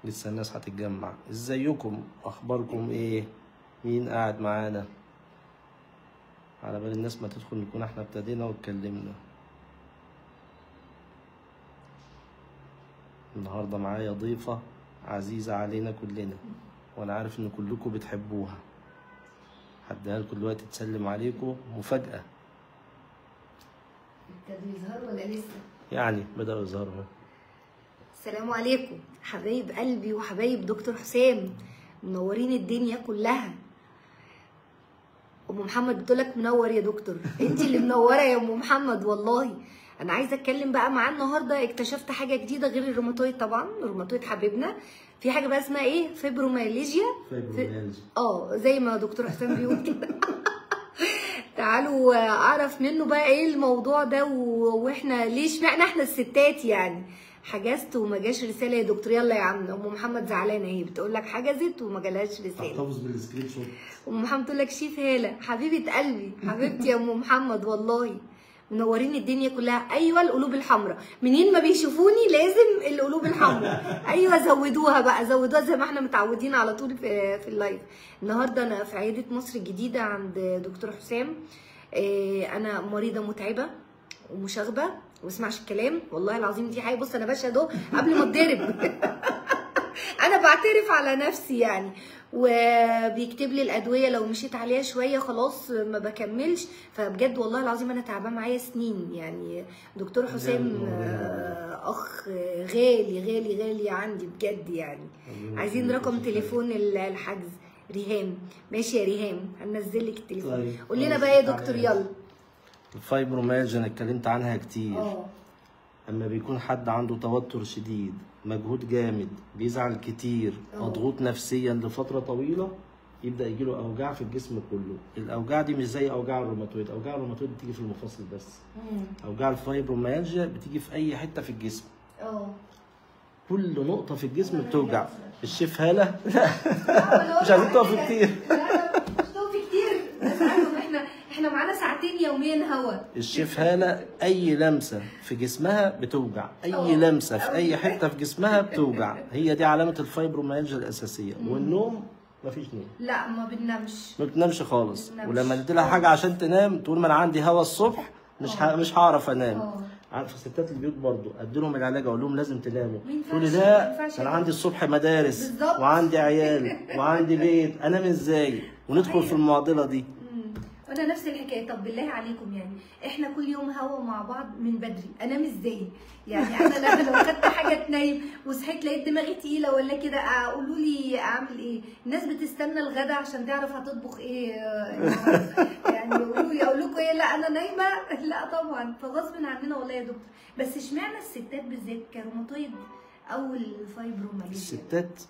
لسه الناس هتتجمع. ازيكم؟ اخباركم ايه؟ مين قاعد معانا؟ على بال الناس ما تدخل نكون احنا ابتدينا واتكلمنا. النهارده معايا ضيفة عزيزة علينا كلنا، وانا عارف ان كلكم بتحبوها. هديها لكم دلوقتي تسلم عليكم مفاجأة. ابتدوا يظهروا ولا لسه؟ يعني بدأوا يظهروا. السلام عليكم حبايب قلبي وحبايب دكتور حسام، منورين الدنيا كلها. ام محمد بتقولك منور يا دكتور، انت اللي منورة يا ام محمد والله. انا عايزه اتكلم بقى معاه النهارده، اكتشفت حاجة جديدة غير الروماتويد. طبعا الروماتويد حبيبنا، في حاجة بقى اسمها ايه؟ فيبروميالجيا. فيبروميالجيا زي ما دكتور حسام بيقول كده. تعالوا اعرف منه بقى ايه الموضوع ده، واحنا ليش معنى احنا الستات يعني. حجزت وما جاش رسالة يا دكتور. يلا يا عم، ام محمد زعلانة اهي، بتقول لك حجزت وما جالهاش رسالة. احتفظ بال screenshot. ام محمد تقول لك شيف هاله حبيبه قلبي، حبيبتي يا ام محمد والله منورين الدنيا كلها. ايوه القلوب الحمراء، منين ما بيشوفوني لازم القلوب الحمراء. ايوه زودوها بقى، زودوها زي ما احنا متعودين على طول في ال live. النهارده انا في عيادة مصر الجديدة عند دكتور حسام. انا مريضه متعبة ومشاغبه وما اسمعش الكلام والله العظيم، دي حاجة. بص انا بشهد اهو قبل ما اتضرب. انا بعترف على نفسي يعني. وبيكتب لي الادوية لو مشيت عليها شوية خلاص ما بكملش. فبجد والله العظيم انا تعبان معايا سنين يعني. دكتور حسام اخ غالي غالي غالي عندي بجد يعني. عايزين رقم تليفون الحجز. ريهام، ماشي يا ريهام هننزل لك التليفون. طيب قول لنا بقى يا دكتور. يلا الفايبروميالجيا انا اتكلمت عنها كتير. اما بيكون حد عنده توتر شديد، مجهود جامد، بيزعل كتير، مضغوط نفسيا لفترة طويلة، يبدا يجيله اوجاع في الجسم كله. الاوجاع دي مش زي اوجاع الروماتويد، اوجاع الروماتويد بتيجي في المفاصل بس. اوجاع الفايبروميالجيا بتيجي في اي حتة في الجسم. كل نقطة في الجسم بتوجع. الشيف هاله مش عايزين تقفي كتير. لا مش تقفي كتير، احنا معانا ساعتين يوميا هوا. الشيف هاله اي لمسه في جسمها بتوجع، اي لمسه في اي حتة في جسمها بتوجع. هي دي علامة الفايبروميالجيا الاساسية. والنوم مفيش نوم. لا ما بننامش، ما بتنامش خالص. ولما ندي لها حاجة عشان تنام تقول ما انا عندي هوا الصبح مش هعرف انام. عارفه ستات البيوت برضو ادي لهم العلاج اقول لهم لازم تناموا، تقول لي لا انا عندي الصبح مدارس وعندي عيال وعندي بيت، انام ازاي؟ وندخل في المعضلة دي. وانا نفس الحكاية. طب بالله عليكم يعني احنا كل يوم هوا مع بعض من بدري، انام ازاي؟ يعني انا لو خدت حاجة تنيم وصحيت لقيت دماغي تقيلة ولا كده، قولوا لي اعمل ايه؟ الناس بتستنى الغدا عشان تعرف هتطبخ ايه يعني. قولوا لي اقول لكم ايه؟ لا انا نايمة، لا طبعا. فغصب عننا والله يا دكتور. بس اشمعنى الستات بالذات كروماتويد او الفايبروميالجيا؟ الستات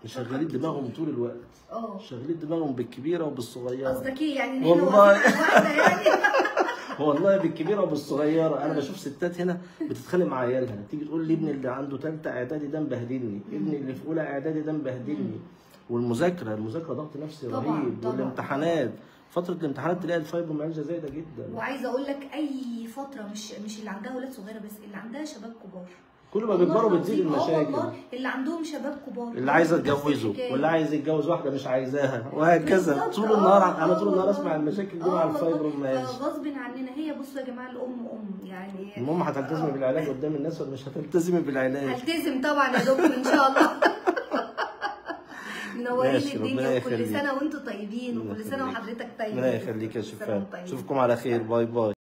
مشغلين دماغهم طول الوقت. شغالين دماغهم بالكبيره وبالصغيره. قصدك ايه يعني؟ والله واحدة يعني. والله بالكبيره وبالصغيره. انا بشوف ستات هنا بتتخانق مع عيالها، تيجي تقول لي ابني اللي عنده ثالثة اعدادي ده مبهدلني، ابني اللي في اولى اعدادي ده مبهدلني. والمذاكرة، المذاكرة ضغط نفسي رهيب. والامتحانات، فترة الامتحانات تلاقي الفايبروميالجيا زايدة جدا. وعايزه اقول لك اي فترة، مش اللي عندها اولاد صغيرة بس، اللي عندها شباب كبار. كل ما بيكبروا بتزيد المشاكل. والله اللي عندهم شباب كبار، اللي عايزه تجوزه واللي عايز يتجوز واحدة مش عايزاها وهكذا. طول النهار انا طول النهار اسمع المشاكل دي مع الفايبروميالجيا غصب عننا. هي بصوا يا جماعة الام ام يعني. المهم هتلتزمي بالعلاج قدام الناس ولا مش هتلتزمي بالعلاج؟ هلتزم طبعا يا دكتور ان شاء الله. منورين الدنيا، وكل سنة وانتم طيبين، وكل سنة وحضرتك طيب. ربنا يخليك يا شفاء. اشوفكم على خير. bye bye.